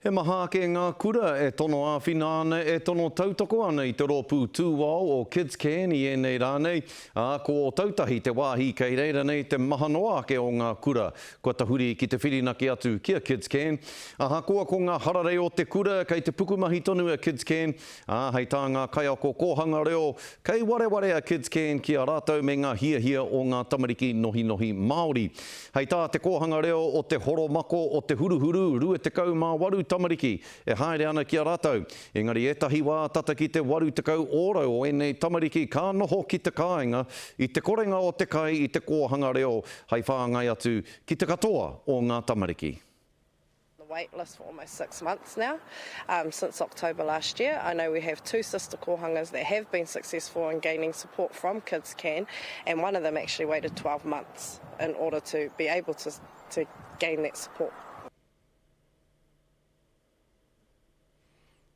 He maha ake ngā kura e tono āwhina ana, e tono tautoko ana i te rōpū tūao o KidsCan i ēnei rā nei, ā, ko Ōtautahi te wāhi kei reira nei te maha noa ake o ngā kura kua tahuri ki te whirinaki atu ki a KidsCan. Ahakoa ko ngā hararei o te kura kei te pukumahi tonu a KidsCan, ā, hei tā ngā kaiako kōhanga reo, kei wareware a KidsCan ki a rātou me ngā hiahia o ngā tamariki nohinohi Māori. Hei tā Te Kōhanga Reo o Te Horomako o Te Huruhuru, 28 tamariki e haere ana ki a rātou. Engari ētahi wā tata ki te 80 ōrau o ēnei tamariki ka noho ki te kāinga i te korenga o te kai i te kōhanga reo hei whāngai atu ki te katoa o ngā tamariki. the wait list for almost six months now, um, since October last year. I know we have two sister kōhangas that have been successful in gaining support from Kids Can, and one of them actually waited 12 months in order to be able to, to gain that support.